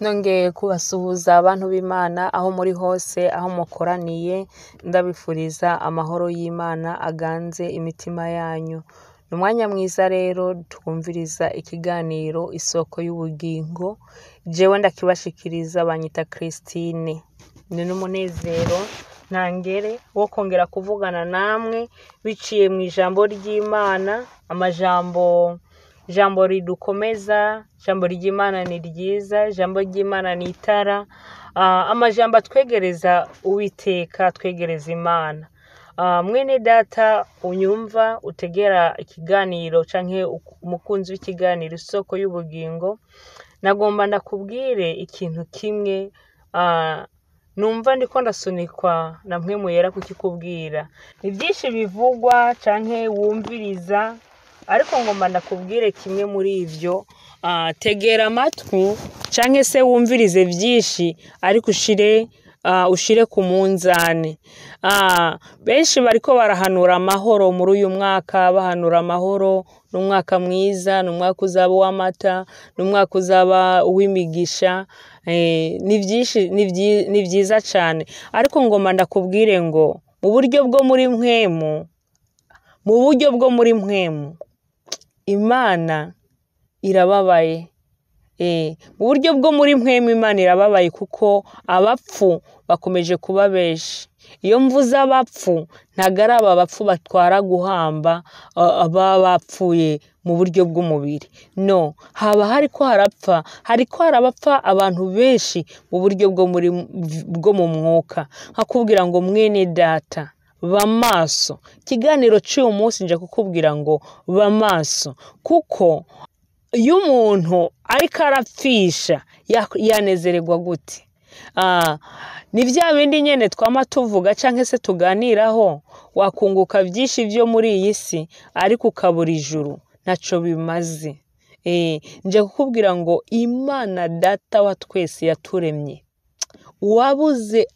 Nongeye kubasuhuza abantu b'Imana aho muri hose aho mukoraniye, ndabifuriza amahoro y'Imana aganze imitima yanyu. Ni umwanya mwiza rero twumviriza ikiganiro Isoko y'Ubugingo, jewe ndakibashikiriza banyita Christine. Ni n'umunezero ntangere wo kongera kuvugana namwe biciye mu ijambo ry'Imana, amajambo ijambo ridukomeza, ijambo ry'Imana ni ryiza, ijambo ry'Imana ni itara, amajambo atwegereza Uwiteka, atwegereza Imana. Mwene data unyumva utegera ikiganiro canke umukunzi w'ikiganiro Isoko y'Ubugingo, nagomba ndakubwire ikintu kimwe numva ndiko ndasunikwa na Mpwemu Yera kukikubwira. Ni vyinshi bivugwa canke wumviriza, ariko ngomba ndakubwire kimwe muri ivyo. Tegera amatwi canke se wumvirize vyinshi, ariko ushire ku munzane. Benshi bariko barahanura amahoro muri uyu mwaka, bahanura amahoro, ni umwaka mwiza, ni umwaka uzaba uw'amata, ni umwaka uzaba uw'imigisha, ni vyinshi, ni vyiza cane. Ariko ngomba ndakubwire ngo mu buryo bwo muri mpwemu, mu buryo bwo muri mpwemu, Imana irababaye. Mu buryo bwo muri mpwemu Imana irababaye kuko abapfu bakomeje kuba benshi. Iyo mvuze abapfu, ntago ari aba bapfu batwara guhamba, baba bapfuye mu buryo bw'umubiri. No, haba hariko harapfa, hariko harabapfa abantu benshi mu buryo bwo mu mwuka. Nkakubwira ngo mwene data, ba maso. Ikiganiro c'uyu munsi nje kukubwira ngo ba maso, kuko iyo umuntu ariko arapfisha yanezererwa gute? Ni vya bindi nyene twama tuvuga canke se tuganiraho, wakunguka vyinshi vyo muri iyi si ariko ukabura ijuru, ntaco bimaze. Nje kukubwira ngo Imana data wa twese yaturemye, uwabuze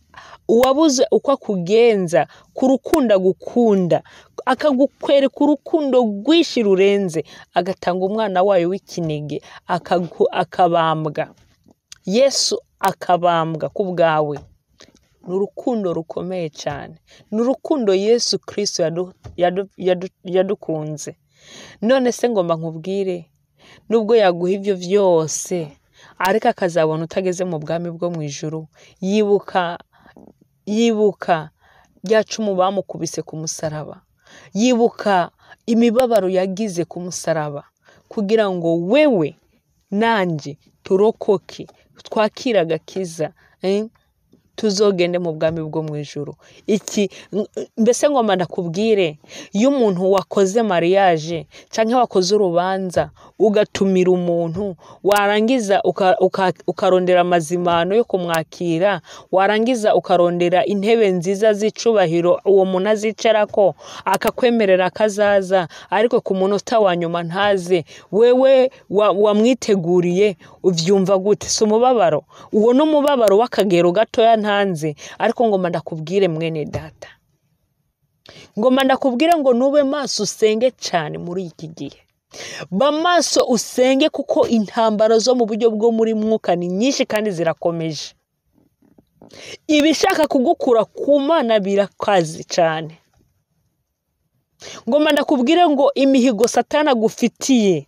uko akugenza ku rukundo agukunda, akagukwereka urukundo rwinshi rurenze, agatanga umwana wayo w'ikinege, akabambwa. Yesu akabambwa ku bwawe. Ni urukundo rukomeye cyane, ni urukundo Yesu Kristo yadukunze. None se ngomba nkubwire, nubwo yaguha ivyo vyose ariko akazabona utageze mu bwami bwo mu ijuru, yibuka rya cumu bamukubise ku musaraba, yibuka imibabaro yagize ku musaraba, kugira ngo wewe nanje turokoke, twakire agakiza, tuzogende mu bwami bwo mu ijuru. Iki mbese ngomba ndakubwire, iyo umuntu wakoze mariage canke wakoze urubanza ugatumira umuntu, warangiza ukarondera amazimano yo kumwakira, warangiza ukarondera intebe nziza z'icubahiro uwo muntu azicarako, akakwemerera akazaza, ariko ku munota wa nyuma ntaze, wewe wamwiteguriye, uvyumva gute? Si umubabaro? Uwo ni umubabaro w'akagero gatoya ntanze, ariko ngomba ndakubwire mwene data, ngomba ndakubwire ngo nube maso usenge cyane muri iki gihe. Ba maso usenge, kuko intambara zo mu buryo bwo muri mwuka ni nyinshi kandi zirakomeje. Ibishaka kugukura ku Mana birakaze cyane. Ngomba ndakubwire ngo imihigo Satani agufitiye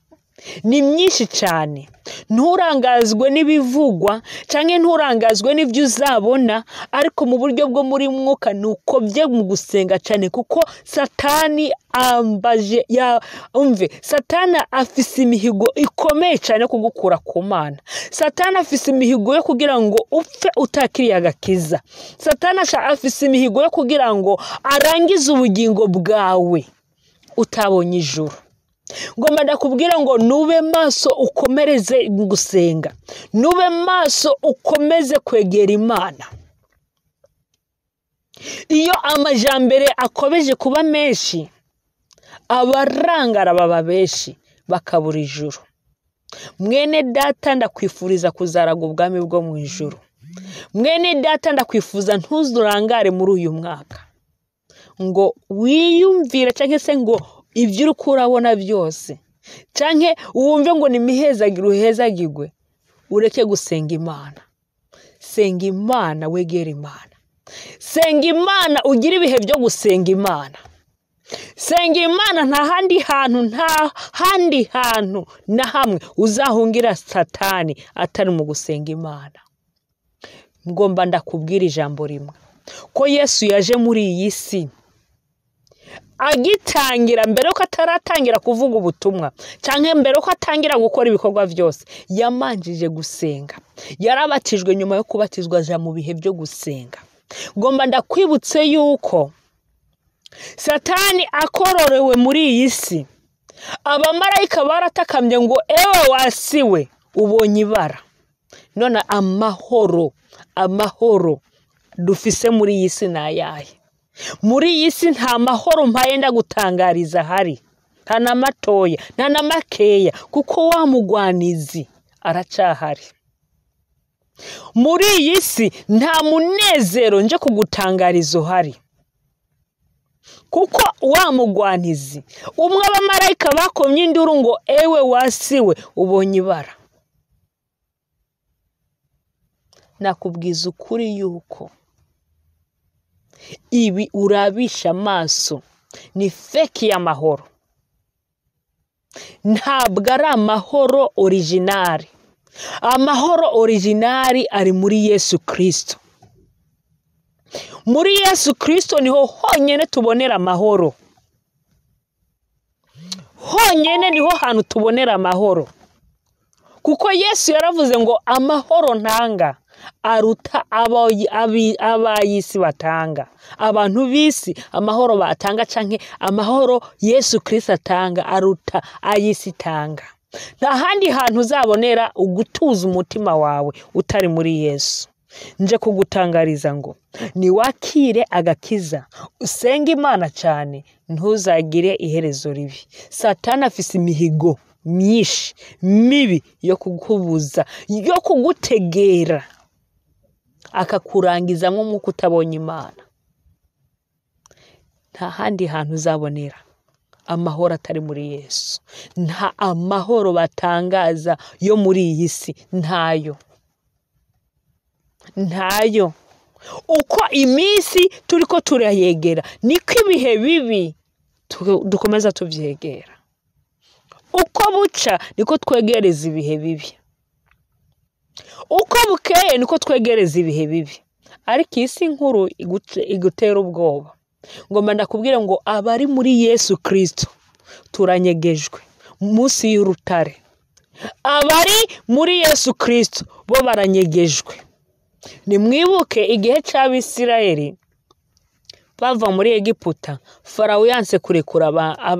ni myinshi cyane. Nturangazwe n'ibivugwa canke nturangazwe n'ivyo uzabona, ariko mu buryo bwo muri mwuka nuko bye mu gusenga cyane, kuko Satani ambaje ya umve, Satani afise imihigo ikomeye cyane yo kugukura ku Mana. Satani afise imihigo yo kugira ngo upfe utakiriye agakiza. Satani afise imihigo yo kugira ngo arangize ubugingo bwawe utabonye ijuru. Ngomba ndakubwira ngo nube maso ukomereze gusenga, nube maso ukomeze kwegera Imana. Iyo amajambere akomeje kuba menshi, abarangara baba benshi bakabura ijuru. Mwene data ndakwifuriza kuzaraga ubwami bwo mu ijuru. Mwene data ndakwifuza ntuzurangare muri uyu mwaka, ngo wiyumvire canke se ngo ibyo uriko urabona byose, canke wumve ngo ni imihezagiro uhezagirwe. Ureke gusenga Imana. Senga Imana, wegere Imana. Senga Imana, ugire ibihe byo gusenga Imana. Senga Imana, nta handi hantu, nta handi hantu na hamwe uzahungira Satani atari mu gusenga Imana. Ngomba ndakubwira ijambo rimwe, ko Yesu yaje muri iyi si agitangira, mbere yuko ataratangira kuvuga ubutumwa cyangwa mbere yuko atangira gukora ibikorwa byose, yamanjije gusenga. Yarabatijwe, nyuma yo kubatizwa aja mu bihe byo gusenga. Ngomba ndakwibutse yuko Satani akororewe muri iyi si, abamarayika baratakambye ngo ewe wasiwe ubonye ibara. None amahoro dufise muri iyi si ni ayahe? Muri iyi si nta mahoro mpaye ndagutangariza ahari, nta na matoya, nta na makeya, kuko wa mugwanizi aracahari. Muri iyi si nta munezero nje kugutangariza uhari, kuko wa mugwanizi umwe abamarayika bakomye induru ngo ewe wasiwe ubonye ibara. Nakubwiza ukuri yuko ibi urabisha amaso ni feki y'amahoro, ntabwo ari amahoro orijinari. Amahoro orijinari ari muri Yesu Kristo. Muri Yesu Kristo niho honyine tubonera amahoro, honyine niho hantu tubonera amahoro, kuko Yesu yaravuze ngo amahoro ntanga aruta abay'isi batanga. Abantu b'isi amahoro batanga canke amahoro Yesu Kristo atanga aruta ay'isi itanga. Nta handi hantu uzabonera ugutuza umutima wawe utari muri Yesu. Nje kugutangariza ngo niwakire agakiza, usenge Imana cyane, ntuzagire iherezo ribi. Satani afise imihigo myinshi mibi yo kukubuza, yo kugutegera, akakurangizamo nk'uko utabonye Imana. Nta handi hantu uzabonera amahoro atari muri Yesu. Nta amahoro batangaza yo muri iyi si, ntayo, ntayo. Uko iminsi turiko turayegera niko ibihe bibi dukomeza tuvyegera. Uko buca niko twegereza ibihe bibi, uko bukeye niko twegereza ibihe bibi. Ariko iyi si nkuru igutera ubwoba. Ngomba ndakubwira ngo abari muri Yesu Kristo turanyegejwe munsi y'urutare. Abari muri Yesu Kristo bo baranyegejwe. Nimwibuke igihe c'Abisirayeli bava muri Egiputa, Farawo yanse kurekura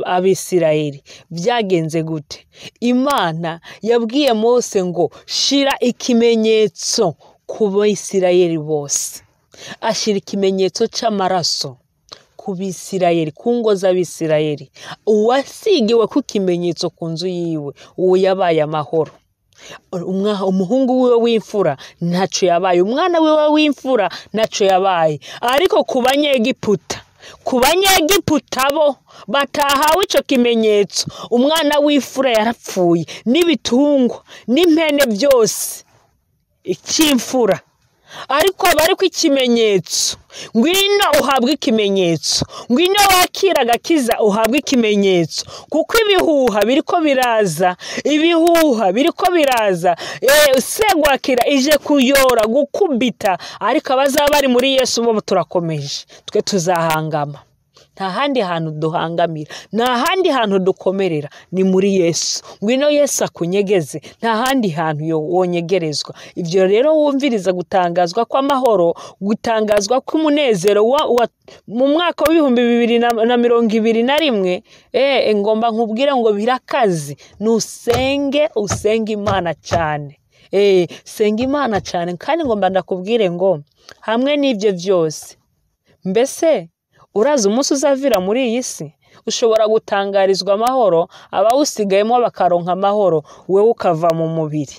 Abisirayeli. Byagenze gute? Imana yabwiye Mose ngo shira ikimenyetso ku Bisirayeli bose. Ashira ikimenyetso c'amaraso ku Bisirayeli, ku ngo z'Abisirayeli. Uwasigiwe ku kimenyetso ku nzu yiwe, uwo yabaye amahoro. Umuhungu wiwe w'imfura ntaco yabaye, umwana wiwe w'imfura ntaco yabaye. Ariko ku Banyegiputa bo batahawe ico kimenyetso, umwana w'imfura yarapfuye, n'ibitungwa n'impene byose icy'imfura. Ariko abari ku ikimenyetso, ngwino uhabwe ikimenyetso, ngwino wakira agakiza uhabwe ikimenyetso, kuko ibihuha biriko biraza, ibihuha biriko biraza. Segwakira ije kuyora gukubita, ariko abazaba bari muri Yesu bo turakomeje, twe tuzahangama. Nta handi hantu duhangamira, nta handi hantu dukomerera, ni muri Yesu. Ngwino Yesu akunyegeze, nta handi hantu wonyegerezwa. Ibyo rero wumviriza gutangazwa kw'amahoro, gutangazwa kw'umunezero mu mwaka w'2021, ngomba nkubwire ngo birakaze. Nusenge, usenge Imana cyane. Senga Imana cyane. Kandi ngomba ndakubwire ngo hamwe n'ibyo byose, mbese urazi umunsi uzavira muri iyi si? Ushobora gutangarizwa amahoro, abawusigayemo bakaronka amahoro, wewe ukava mu mubiri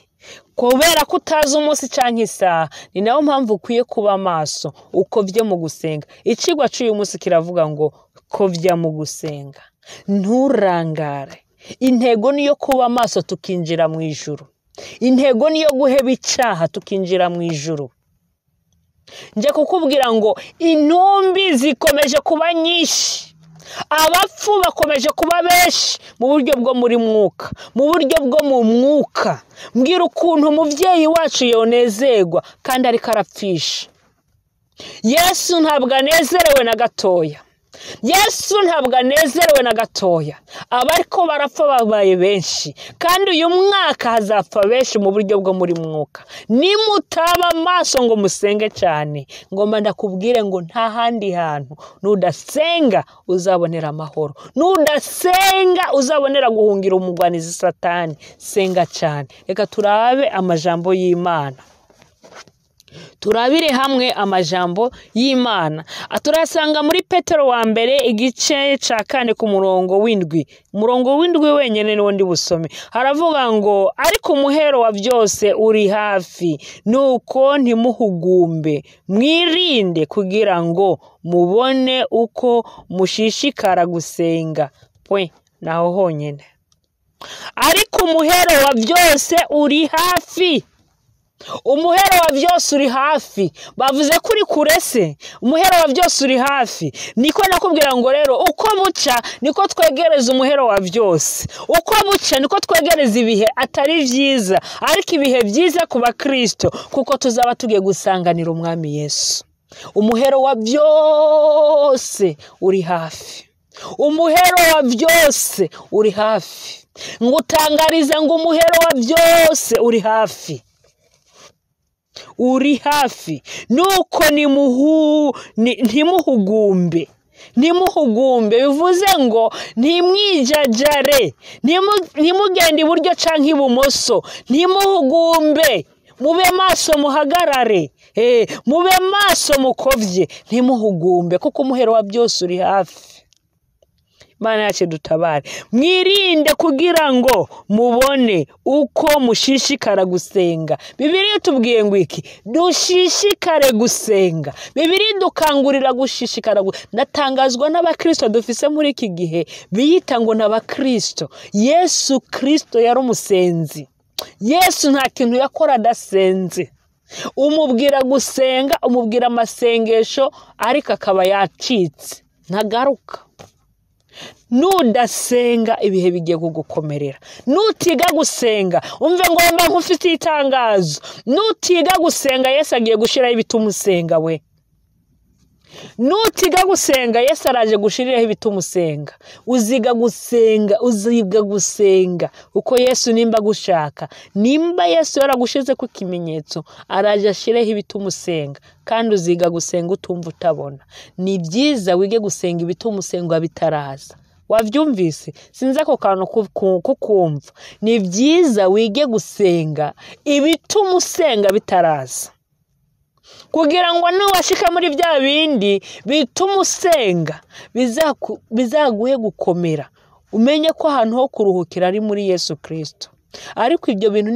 kubera ko utazi umunsi canke isaha. Ni nayo mpamvu ukwiye kuba maso ukovye mu gusenga. Icigwa c'uyu munsi kiravuga ngo kovya mu gusenga, nturangare. Intego niyo kuba maso tukinjira mu ijuru. Intego niyo guheba icyaha tukinjira mu ijuru. Njye kukubwira ngo intumbi zikomeje kuba nyinshi, abapfu bakomeje kuba benshi mu buryo bwo muri mwuka, mu buryo bwo mu mwuka. Mbwira ukuntu umubyeyi wacu yonezerwa kandi ariko arapfisha. Yesu ntabwo anezerewe na gatoya. Yesu ntabwo anezerewe na gatoya. Abariko barapfa babaye benshi, kandi uyu mwaka hazapfa benshi mu buryo bwo muri mwuka. Nimutaba amaso ngo musenge cyane, ngomba ndakubwire ngo nta handi hantu nudasenga uzabonera amahoro, nudasenga uzabonera guhungira umugwanizi Satani. Senga cyane. Reka turabe amajambo y'Imana, turabire hamwe amajambo y'Imana. Turasanga muri Petero wa mbere igice cya 4 ku murongo w'indwi. Umurongo w'indwi wenyine niwo ndi busome. Haravuga ngo ariko umuhero wa byose uri hafi, nuko ntimuhugumbe, mwirinde kugira ngo mubone uko mushishikara gusenga. Pwe naho honyine. Ariko umuhero wa byose uri hafi. Umuhero wa byose uri hafi. Bavuze ko uri kure se? Umuhero wa byose uri hafi. Niko nakubwira ngo rero uko buca niko twegereza umuhero wa byose. Uko buca niko twegereza ibihe atari byiza, ariko ibihe byiza ku bakristo, kuko tuzaba tugiye gusanganira umwami Yesu. Umuhero wa byose uri hafi. Umuhero wa byose uri hafi. Ngutangariza ngo umuhero wa byose uri hafi. Uri hafi. Nuko ntimuhugumbe. Ntimuhugumbe bivuze ngo ntimwijajare, ntimugende iburyo canke ibumoso, ntimuhugumbe, mube maso muhagarare, mube maso mukovye, ntimuhugumbe kuko umuhero wa byose uri hafi. Imana yacu dutabare. Mwirinde kugira ngo mubone uko mushishikara gusenga. Bibiliya itubwiye ngo iki? Dushishikare gusenga. Bibiliya idukangurira gushishikara. Ndatangazwa n'abakristo dufise muri iki gihe biyita ngo n'abakristo. Yesu Kristo yari umusenzi. Yesu nta kintu yakora adasenze. Umubwira gusenga, umubwira amasengesho, ariko akaba yacitse, ntagaruka. Nudasenga ibihe bigiye kugukomerera. Nutiga gusenga, umve ngomba nkufite itangazo. Nutiga gusenga Yesu agiye gushiraho ibitumusenga we. Nutiga gusenga Yesu araje gushiriraho ibitumusenga. Uziga gusenga, uziga gusenga uko Yesu nimba gushaka. Nimba Yesu yaragushize ku kimenyetso, araje ashireho ibitumusenga. Kandi uziga gusenga utumva utabona. Ni byiza wige gusenga ibitumusenga bitaraza. Wavyumvise? Sinzi ako kantu kukumva. Ni byiza wige gusenga ibitumusenga bitaraza, kugira ngo nuwashika muri bya bindi bitumusenga bizaguhe gukomera, umenye ko ahantu ho kuruhukira ari muri Yesu Kristo. Ariko ibyo bintu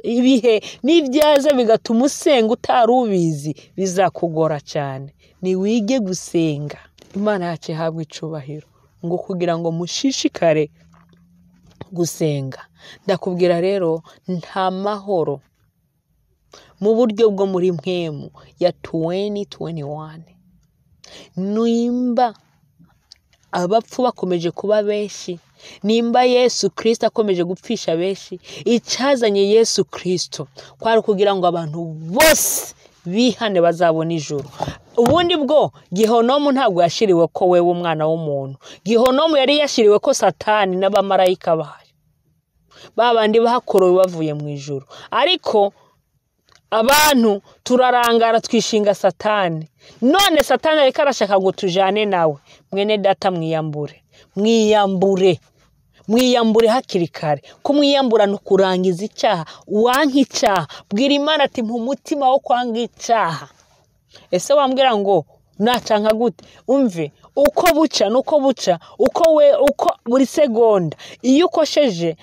ibihe nibyaza bigatuma usenga utari ubizi, bizakugora cyane. Ni wige gusenga. Imana yacu ihabwe icubahiro. Ngo kugira ngo mushishikare gusenga. Ndakubwira rero nta mahoro mu buryo bwo muri mpwemu ya 2021. Nimba abapfu bakomeje kuba benshi, nimba Yesu Kristo akomeje gupfisha benshi, icyazanye Yesu Kristo kwari kugira ngo abantu bose bihane bazabona ijuru. Ubundi bwo Gihonomu ntabwo yashiriwe ko wewe umwana w'umuntu. Gihonomu yari yashiriwe ko Satani n'abamarayika bayo, babandi bahakorowe bavuye mu ijuru. Ariko abantu turarangara twishinga Satani. None Satani ariko arashaka ngo tujane nawe. Mwene data mwiyambure, mwiyambure, mwiyambure hakiri kare. Kumwiyambura no kurangiza icyaha. Wanka icyaha, bwira Imana ati mpa umutima wo kwanga icyaha. Ese wambwira ngo nacanka gute? Umve uko buca nuko buca, uko we uko buri segonda iyo ukosheje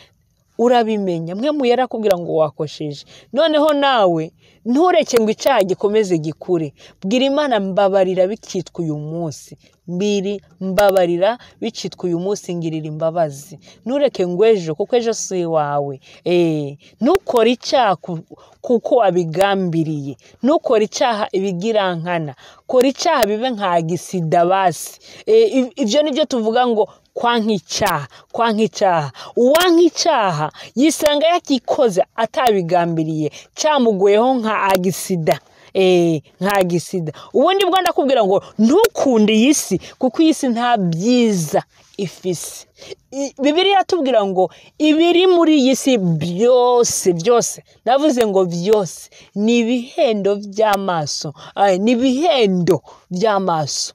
urabimenya. Mwe muyera kugira ngo wakosheje. Noneho nawe Ntureke ngo icyaha gikomeze gikure. Bwira Imana mbabarira bikitwa uyu munsi, mbabarira bikitwa uyu munsi, ngirira imbabazi. Ntureke ngo ejo, kuko ejo si iwawe. Ntukore icyaha kuko wabigambiriye, ntukore icyaha ibigirankana, kora icyaha bibe nka gisida basi. Ibyo ni byo tuvuga ngo kwanka icyaha, kwanka icyaha. Uwanka icyaha yisanga yakikoze atabigambiriye, cyamuguyeho nka agisida. Nka gisida. Ubundi bwo ndakubwira ngo ntukunde iyi si, kuko iyi si nta byiza ifise. Bibiliya iratubwira ngo ibiri muri iyi si byose byose, navuze ngo byose ni ibihendo by'amaso, ni ibihendo by'amaso,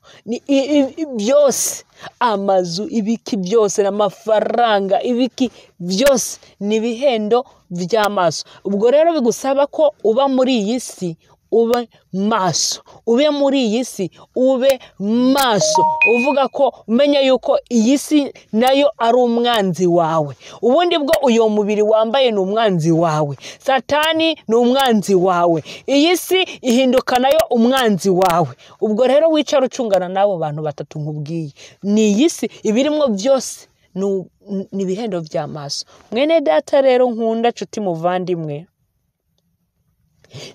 byose, amazu, ibiki byose, n'amafaranga, ibiki byose ni ibihendo by'amaso. Ubwo rero bigusaba ko uba muri iyi si ube maso, ube muri iyi si ube maso, uvuga ko umenya yuko iyi si nayo ari umwanzi wawe. Ubundi bwo uyu mubiri wambaye ni umwanzi wawe, Satani ni umwanzi wawe, iyi si ihinduka nayo umwanzi wawe. Ubwo rero wicara ucungana n'abo bantu batatu nkubwiye, ni iyi si ibirimo byose ni ibihendo by'amaso. Mwene data rero nkunda, nshuti muvandimwe,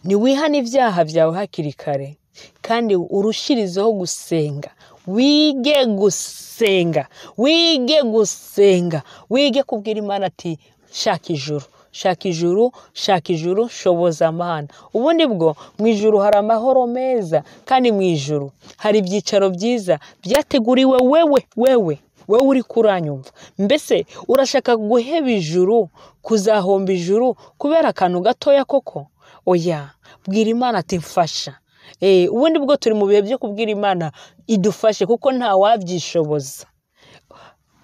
niwihane ibyaha byawe hakiri kare, kandi urushirizeho gusenga, wige gusenga, wige gusenga, wige kubwira Imana ati shaka ijuru, shaka ijuru, shaka ijuru, shoboza Mana. Ubundi bwo mu ijuru hari amahoro meza, kandi mu ijuru hari ibyicaro byiza byateguriwe wewe, wewe wewe uri kuranyumva. Mbese urashaka guheba ijuru, kuzahomba ijuru kubera akantu gatoya koko? Oya, bwira Imana ati mfasha. Ubundi bwo turi mu bihe byo kubwira Imana idufashe, kuko nta wabyishoboza.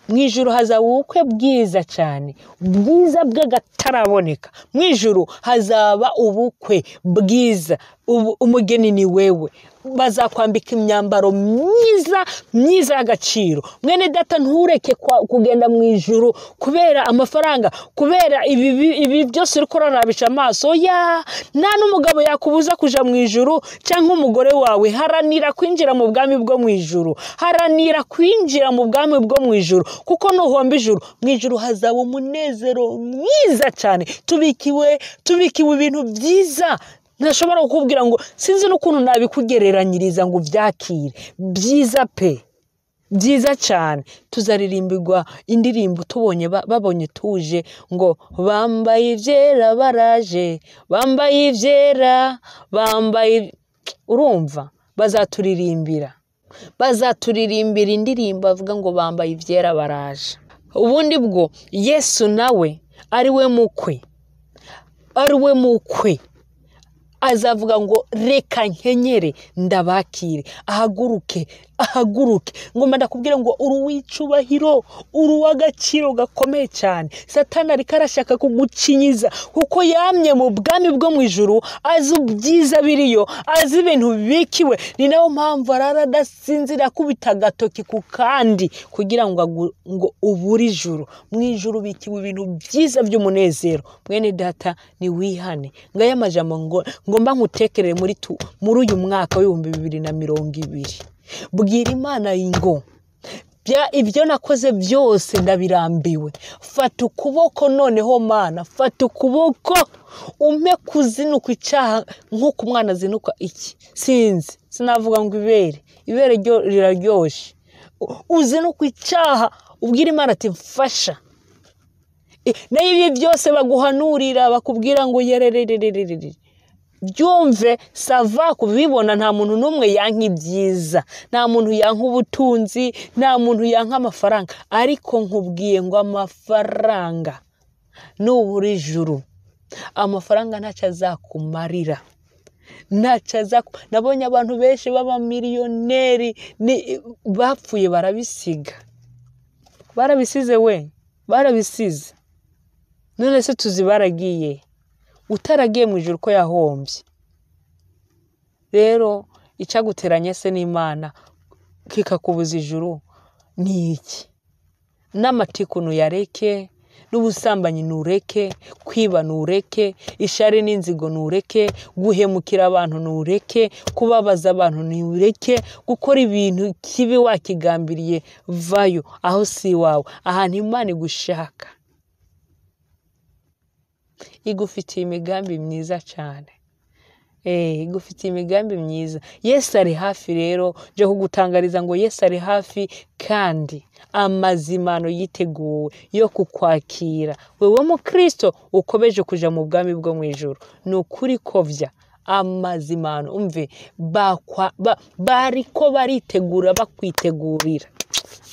Mu ijuru hazaba ubukwe bwiza cyane, bwiza bw'agataraboneka. Mu ijuru hazaba ubukwe bwiza, umugeni ni wewe, bazakwambika imyambaro myiza myiza y'agaciro. Mwene data, ntureke kugenda mu ijuru kubera amafaranga, kubera ibi byose uri kurarabisha amaso. Ya, nta n'umugabo yakubuza kuja mu ijuru cyangwa umugore wawe. Haranira kwinjira mu bwami bwo mu ijuru, haranira kwinjira mu bwami bwo mu ijuru, kuko nuhomba ijuru, mu ijuru hazaba umunezero mwiza cyane. Tubikiwe ibintu byiza ntashobora kukubwira ngo sinzi n'ukuntu nabikugereranyiriza ngo ubyakire. Byiza pe, byiza cyane. Tuzaririmbirwa indirimbo tubonye babonye tuje ngo bambaye ibyera baraje, bambaye ibyera, bambaye, urumva bazaturirimbira, bazaturirimbira indirimbo bavuga ngo bambaye ibyera baraje. Ubundi bwo Yesu nawe ari we mukwe, ari we mukwe, azavuga ngo reka nkenyere ndabakire, ahaguruke, ahaguruke. Ngomba ndakubwira ngo uri uw'icubahiro, uri uw'agaciro gakomeye cyane. Satani ariko arashaka kugucinyiza, kuko yamye mu bwami bwo mu ijuru, azi ubyiza biriyo, azi ibintu bibikiwe. Ni nayo mpamvu arara adasinzira, akubita agatoki ku kandi kugira ngo ubure ijuru. Mu ijuru bikiwe ibintu byiza by'umunezero. Mwene data, ni wihane. Ngaya amajambo ngo ngomba nkutekerere muri uyu mwaka w'ibihumbi bibiri na mirongo ibiri. Bwira Imana ngo ibyo nakoze byose ndabirambiwe, fata ukuboko noneho Mana, fata ukuboko umpe kuzinuka icyaha nk'uko umwana azinuka iki, sinzi, sinavuga ngo ibere, ibere ryo riraryoshye. Uzinuka icyaha, ubwira Imana ati mfasha. Nayo ibi byose baguhanurira, bakubwira ngo yerererererere, byumve, sava kubibona. Nta muntu n'umwe yanka ibyiza, nta muntu yanka ubutunzi, nta muntu yanka amafaranga, ariko nkubwiye ngo amafaranga nubura ijuru, amafaranga ntacyo azakumarira, ntacyo azaku. Nabonye abantu benshi b'abamiliyoneri bapfuye barabisiga, barabisize we, barabisize. None se tuzi baragiye, utaragiye mu ijuru ko yahombye. Rero icyaguteranya se n'Imana kikakubuza ijuru ni iki? N'amatiku nuyareke, N'ubusambanyi nureke, kwiba nureke, ishari n'inzigo nureke, guhemukira abantu nureke, kubabaza abantu nureke, gukora ibintu kibi wakigambiriye, vayo, aho si iwawe, ahantu Imana igushaka. Igufitiye imigambi myiza cyane. Igufitiye imigambi myiza. Yesu ari hafi rero, nje kugutangariza ngo Yesu ari hafi kandi amazimano yiteguwe yo kukwakira. Wewe mukristo ukomeje kuja mu bwami bwo mu ijuru. Ni ukuri kovya amazimano, umve bariko baritegura bakwitegurira.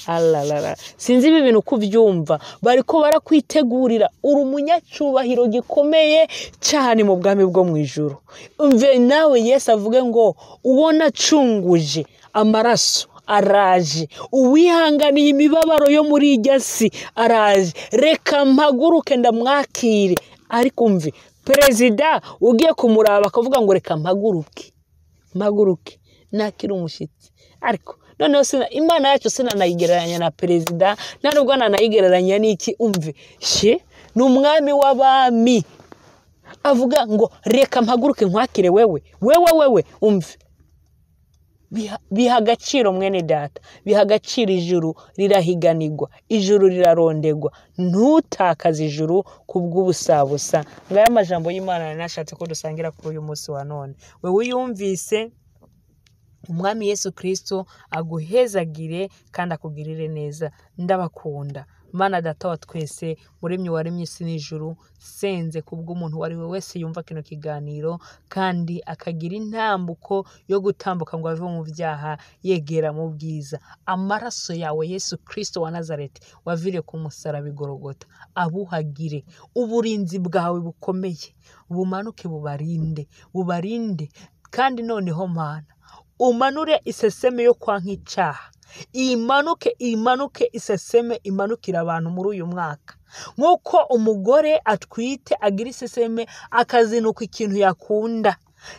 Alalala. Sinzi ibi bintu uko ubyumva, bariko barakwitegurira. Uri umunyacyubahiro gikomeye cyane mu bwami bwo mu ijuru. Umve nawe Yesu avuge ngo uwo nacunguje amaraso araje, uwihanganiye imibabaro yo muri ijya si araje, reka mpaguruke ndamwakire. Ariko umve perezida ugiye kumuraba akavuga ngo reka mpaguruke, mpaguruke nakire umushyitsi. Ariko noneho Imana yacu sinanayigereranya na perezida, nta nubwo nanayigereranya n'iki. Umve she ni umwami w'abami, avuga ngo reka mpaguruke nkwakire wewe, wewe, wewe. Umve biha agaciro mwene data, biha agaciro. Ijuru rirahiganirwa, ijuru rirarondegwa, ntutakaze ijuru kubw'ubusabusa. Ngaya amajambo y'Imana nari nashatse ko dusangira kuri uyu munsi wa none. Wewe uyumvise, Umwami Yesu Kristo aguhezagire kandi akugirire neza. Ndabakunda. Mana data wa twese, muremyi waremye isi n'ijuru, senze kubw'umuntu uwo ari we wese yumva kino kiganiro kandi akagira intambuko yo gutambuka ngo ave mu byaha yegera mu bwiza. Amaraso yawe Yesu Kristo wa Nazareti waviriye ku musaraba i Golgotha abuhagire. Uburinzi bwawe bukomeye bumanuke bubarinde, bubarinde. Kandi noneho Mana umanure iseseme yo kwanka icyaha, imanuke, imanuke, iseseme imanukira abantu muri uyu mwaka. Nk'uko umugore atwite agira iseseme akazinuka ikintu yakunda,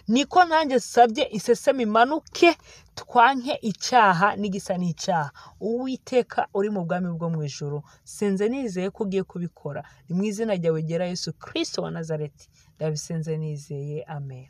niko nanjye nsabye iseseme imanuke, twanke icyaha n'igisa n'icyaha. Uwiteka uri mu bwami bwo mu ijuru, senze nizeye ko ugiye kubikora. Ni mu izina ryawe ryera Yesu Kristo wa Nazareti ndabisenze nizeye, amen.